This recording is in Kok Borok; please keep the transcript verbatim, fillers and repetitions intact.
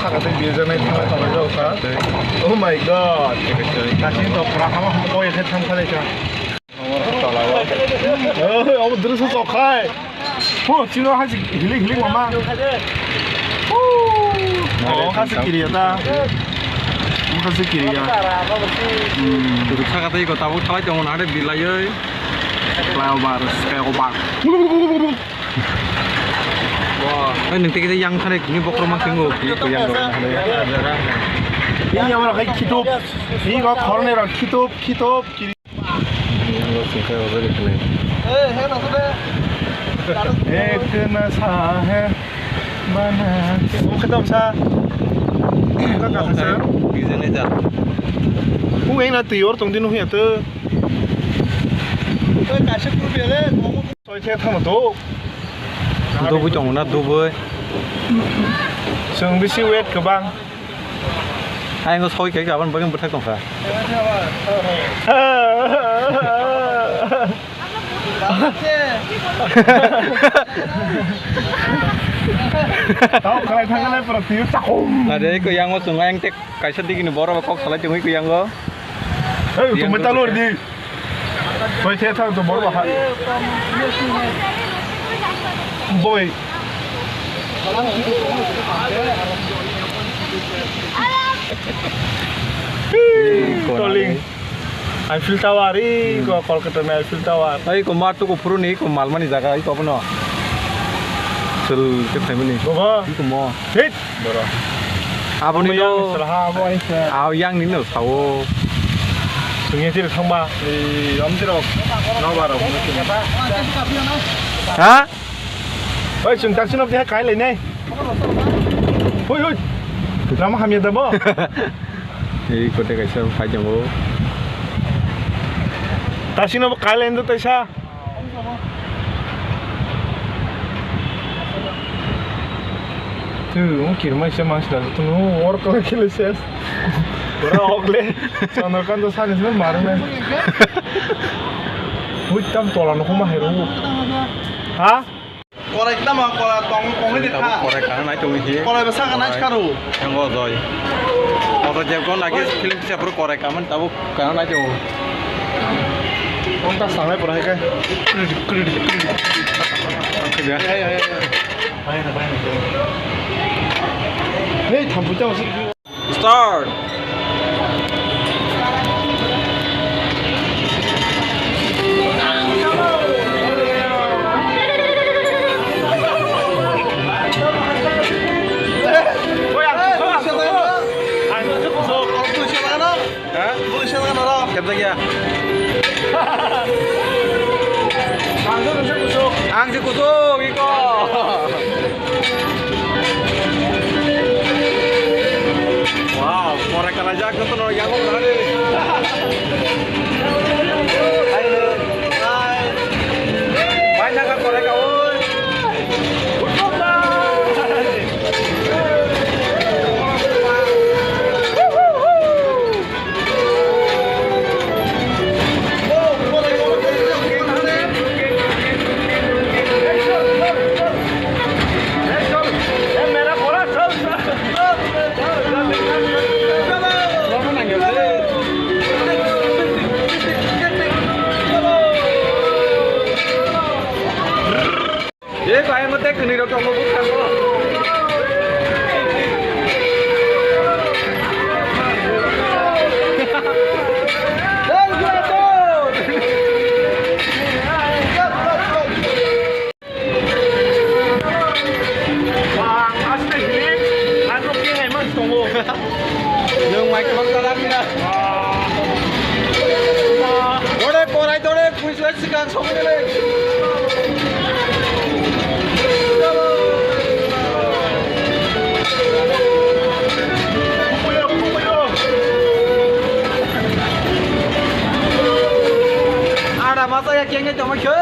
Sakatwi birjanai thangwi tongo kha. Oh my God. Kasing to pura hama hama koi khe thang khalai kha. Oh, obo dwsa sokhai. Ho, chino hai se hilik hilik mama. Oh, oh, kasi kiriya ta. Oh, kasi kiriya. Hmm. Sakatwi ko tabuk thalai tongo na de bilaioi. Flyover, flyover. Hei, nwng tei kisa yang thani kini bokhorok ma khengo, kini ko yang rok thani. Ini yang rok hai khitop, ini rok khorni rok khitop, khitop, kiri. Yang rok singkha rok jagwi thani. Eh, kena sa he, mana ke. Omo khe tamo sa. Ka ka sa. Bijane ja. Ung eng na twi or tong di nung ya to. Oi, kaisa kurbe le. Soi khe thangma do. Dubui tongo na, dubui. Chwng bisi weight kwbang. Ayang soi khe gabon bagwi bwthak tongkha. Tao khlai thangkha le pura twi chakum. Ade ko yango chwng ayang tek kaisa digini borok kok salai tongwi ko yango. Hey, tumbai ta lor di. Soi the thang to bor ba ha. Boy. Toling. Eiffel Tower, i ko Kolkata ni Eiffel Tower. Ai ko ma to ko phuru ni ko mal mani jaga i ko bono. Sul ke family. Bobo. I ko mo. Hit. Boro. Aboni no. Abo yang ni sir, ha, abo yang sir. Aw, yang ni no sao. Sungya tiro thangba. Ei, om tiro. No baro. Ha? Oi, sung taxi no dia kai lai nai. Hui, hui. Lama hamya da bo. Ei, kote kaisa phai tongo. Taxi no kai lai ndo taisa. Tu, kirmai se mas da tu no or kala kile ses. Ora okle. Chandrakanta sani se marne. Hui tam tola no kuma hero. Ha? Korai tamo korai tong tong di kha. Korai kana nai tong hi. Korai basa kana karo. Yang go joy. Oto jeb go nagi film se pura korai kaman tabo kana nai tong. Onta sangai pura hai kai. Hai hai hai. Hei thampu tamo. Start. Ha? Kepta kya? Ang si kusuk iko. Wow, korai kalajak nonton orang yang kok mana deh? Hai, hai. Banyak kan korai kau. Ye, kaya mate kini rok tongo bwskango. Ang aste hili, ang kok khe hai man tongo. Nwng mai kwbang talak ya. Dore korai dore. Puiswai sikang sokni le. Ada masa ya kenge tongma khe.